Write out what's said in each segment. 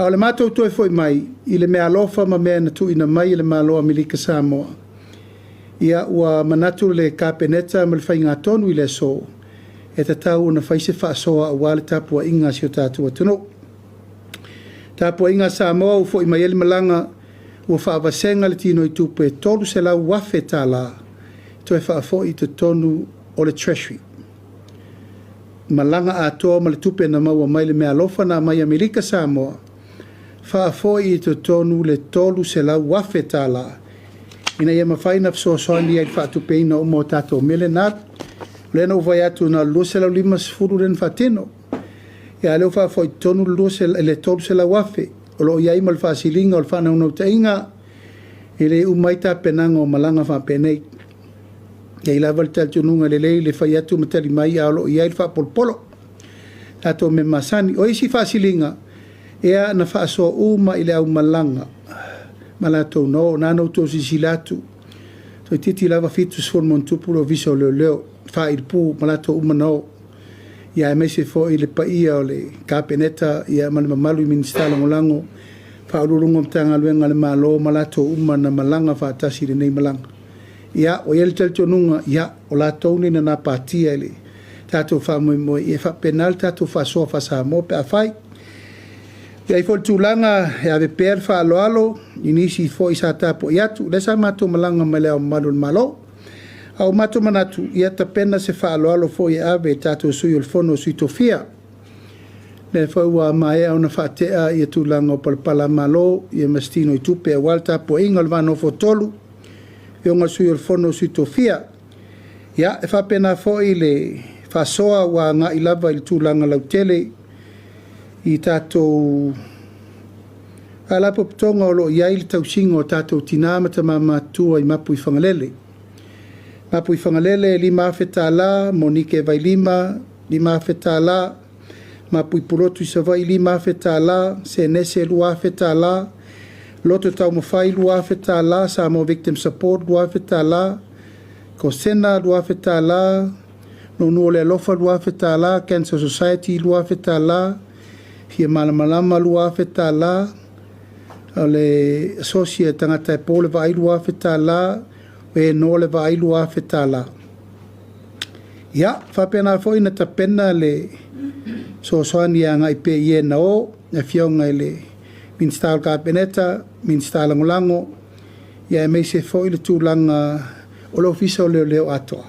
A o le matou toe foi mai i le meaalofa ma mea na tuuina mai e le Malo o Amerika Samoa, ia ua manatu le Kapeneta ma le faigatonu i le aso, e tatau ona fai se faasoa aua le tapuaiga a si o tatou atunuu. Tapuaiga a Samoa ua foi mai ai le malaga, ua faavasega le tinoitupe e $300,000 toe faafoi i totonu o le Treasury. Malaga atoa ma le tupe na maua mai le meaalofa na aumai Amerika Samoa, faafoi i totonu le $300,000 ina ia mafai ona fesoasoani ai i le faatupeina uma o tatou mea lea na alu. O lea na ou vaai atu na o le $250 lea na faatino, a o lea ua faafoi i totonu le $300,000. O lo o i ai ma le faasiliga o le faanaunautaiga, e le uma ai tapenaga o malaga faapenei. E i ai lava le talitonuga e lelei le fai atu ma tali mai, ae o lo o i ai le faapolopolo, tatou mea masani. O isi faasiliga, ia na faasoa uma i le aumalaga ma latou na o. Na ona outou silasila atu, toeitiiti lava 70+ le Ofisa o Leoleo, faailupu ma latou uma na o, aemaise foi le paia o le Kapeneta ma le mamalu i Minisita Lagolago, Ofisa Sili o Pulega o Matagaluega a le Malo ma latou uma na malaga faatasi i lenei malaga. Ia, ua i ai le talitonuga, ia, o latou nei na gapatia i le tatou faamoemoe, ia e faapena le tatou faasoa faa-Samoa pe afai. E i ai foi le tulaga e ave pea le faaaloalo i nisi foi sa tapuai atu, lea sa matou malaga ma Le Ao Mamalu o le Malo. A ua matou manatu, ia tapena se faaaloalo foi e ave i tatou Sui o le Fono a Sui Tofia. O lea foi ua maea ona faatea ia tulaga o palapalamalo ma se tinoitupe aua le tapuaiga o le va nofo-tolu, afioga i le Sui o le Fono a Sui Tofia. Ia, e faapena foi le faasoa ua agai lava i le tulaga lautele i tatou faalapotopotoga o lo o i ai le tausiga o tatou tina ma tama matutua i Mapuifagalele. Mapuifagalele e $5,000, Monike Vailima $5,000, Mapui Pulotu i Savaii $5,000, Senese $2,000, Loto Taumafai $2,000, Samoa Victim Support $2,000, Kosena $2,000, Nuunuu o le Alofa $2,000, Cancer Society $2,000, Fia Malamalama $2,000, o le Asosi a Tagata e Po le Vaai $2,000, o e noa le vaai $2,000. Ia, faapena foi ona tapena le fesoasoani e agai pea i e na o, le Afioga i le Minisita o le Kapeneta, Minisita Lagolago, aemaise foi le tulaga o le Ofisa o Leoleo atoa.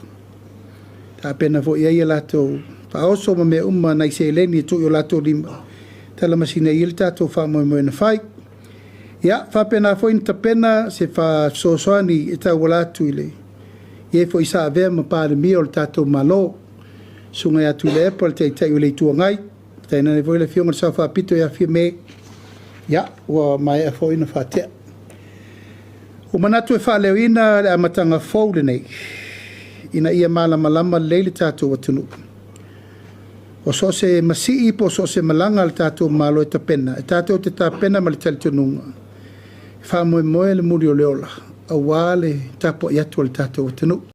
Tapena foi i ai a latou faaoso ma mea uma, nai seleni e tuu i o latou lima e talamasina ai le tatou faamoemoe na fai. Ia, faapena foi ona tapena se fesoasoani e tauala atu i le e foi sa avea ma Palemia o le tatou Malo, Susuga ia Tuilaepa le Taitai o le Itu Agai, tainane foi le Afioga i le Sao Faapito ia Fiame, ia, ua maea foi ona faatea. Ua manatu e faaleoina le amataga fou lenei, ina ia malamalama lelei le tatou atunuu. O so o se masii po o so o se malaga a le tatou Malo e tapena, e tatou te tapena ma le talitonuga, e faamoemoe le muli o le ola aua le tapuai atu a le tatou atunuu.